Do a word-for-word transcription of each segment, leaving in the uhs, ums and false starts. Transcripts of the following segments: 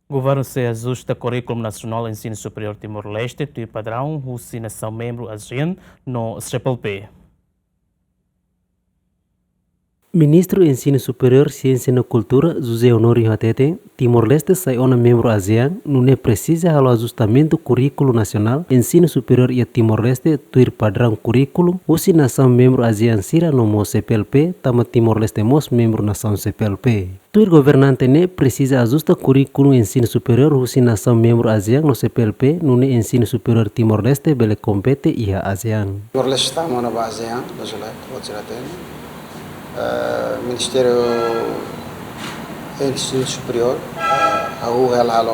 Governu sei ajusta Kurríkulu Nasionál Ensinu Superiór Timor-Leste tuir padraun husi nasaun membru ASEAN no CPLP. Ministru Ensinu Superiór, Siénsia no Kultura, José Honório hatete, Timor-Leste sai ona membru ASEAN, nune'e presiza halo ajustamentu Kurríkulu Nasionál Ensinu Superiór iha Timor-Leste tuir padraun kurríkulu husi nasaun membru ASEAN sira no mós CPLP, tanba Timor-Leste mós membru nasaun CPLP. Tuir governante ne'e presiza ajusta kurríkulu ensinu superiór husi nasaun membru ASEAN no CPLP, nune'e ensinu superiór Timor-Leste bele kompete iha ASEAN. Timor-Leste tama ona ba ASEAN, loos ka lae, buat sira-ne'e. Eh, Ministériu Ensinu Superiór, eh, hahú hela halo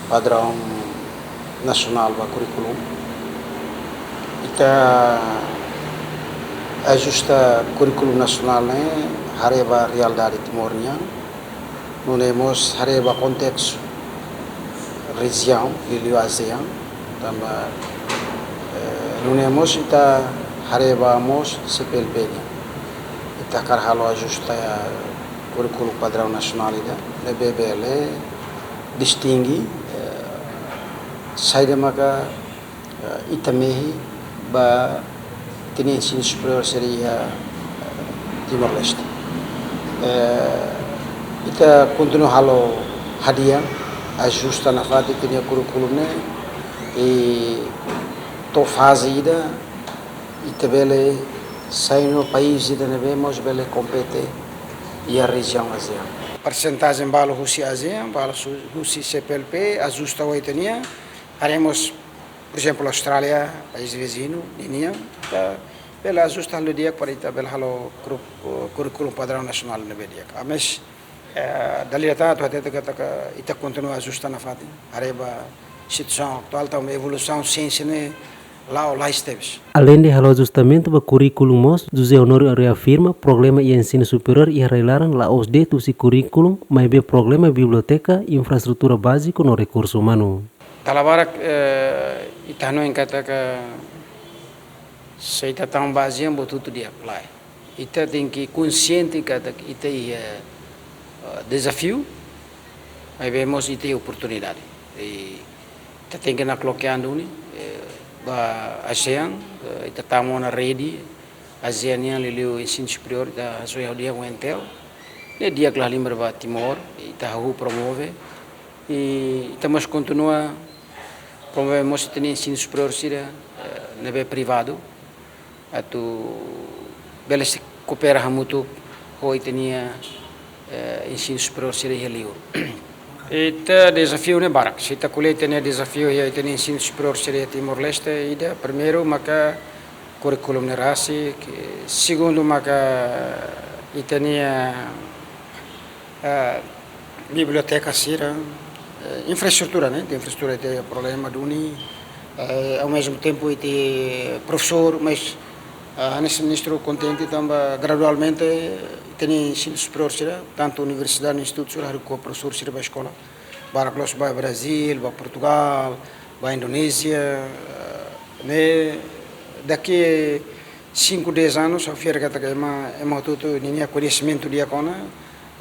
padraun nasionál ba kurríkulu. Ita ajusta kurríkulu nasionál ne'e haree ba realidade Timor nian. Nune'e mós haree ba kontestu rejiaun, liuliu ASEAN, tanba, eh, nune'e mós ita haree ba mós CPLP nian. Ita hakarak halo ajusta kurríkulu padraun nasionál ida, ne'ebé bele distinge, eh, saida maka, eh, ita mehi ba ita-nia ensinu superiór sira iha, eh, Timor-Leste. Eh, ita kontinua halo hadi'a, ajusta nafatin ita-nia kurríkulu ne'e, i to'o faze ida, ita bele sai ona país ida ne'ebé mós bele kompete iha rejiaun ASEAN. Persentajen balu husi ASEAN, balu su-, husi CPLP, ajusta ho ita-nia, haree mós, por ezemplu, Austrália, país viziñu, ninian, ita bele ajusta halo di'ak para ita bele halo kru-, kurríkulu padraun nasionál ne'ebé di'ak. Maibé, eh, dala ida tan atu hatete katak ita kontinua ajusta nafatin, haree ba situasaun atuál, tanba evolusaun siénsia ne'e la'o lalais tebes. Aleinde halo ajustamentu ba kurríkulu mós, José Honório reafirma problema iha ensinu superiór iha rai-laran la'ós de'it husi kurríkulu, maibé problema biblioteka, infraestrutura báziku no rekursu umanu. Dala barak, eh, ita hanoin katak se ita tama ba ASEAN buat hotu di'ak, lae. Ita tenke konxiente katak ita iha, eh, dezafiu, maibé mós ita iha oportunidade. I ita tenke nakloke an duni, eh, ba ASEAN, eh, ita tama ona rede ASEAN nian, liuliu ensinu superiór, ita hasoru hodi ha UNTL. Ne'e di'ak la halimar ba Timor, ita hahú promove. I ita mós kontinua promove mós ita-nia ensinu superiór sira, eh, ne'ebé privadu, atu bele sei koopera hamutuk ho ita-nia, eh, ensinu superiór sira iha liur. Ita dezafiu ne'e barak. Se ita ko'alia ita-nia dezafiu iha ita-nia ensinu superiór sira iha Timor-Leste, ida primeiru maka kurríkulu ne'e rasik, segundu maka ita-nia, eh, biblioteka sira, eh, infraestrutura, ne'e, ita infraestrutura ita iha problema duni, eh, ao mesmo tempo ita iha profesór, mas, ah, hanesan ministru kontente tanba gradualmente ita-nia ensinu superiór sira, tantu universidade, institutu sira, haruka profesór sira ba eskola. Barak loos ba Brazil, ba Portugal, ba Indonézia, eh, ne'e daqui cinco, dez anos, ha'u fiar katak ema, ema hotu-hotu ninia koñesimentu di'ak ona,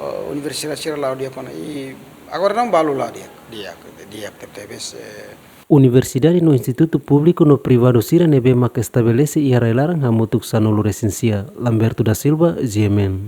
eh, universidade sira la'o di'ak ona. I agora ne'e balu la'o di'ak, di'ak, di'ak tebetebes, eh. Universidade no institutu públiku no privadu sira ne'ebé maka estabelese iha rai-laran hamutuk sanulu-resin-sia. Lamberto da Silva, GMN.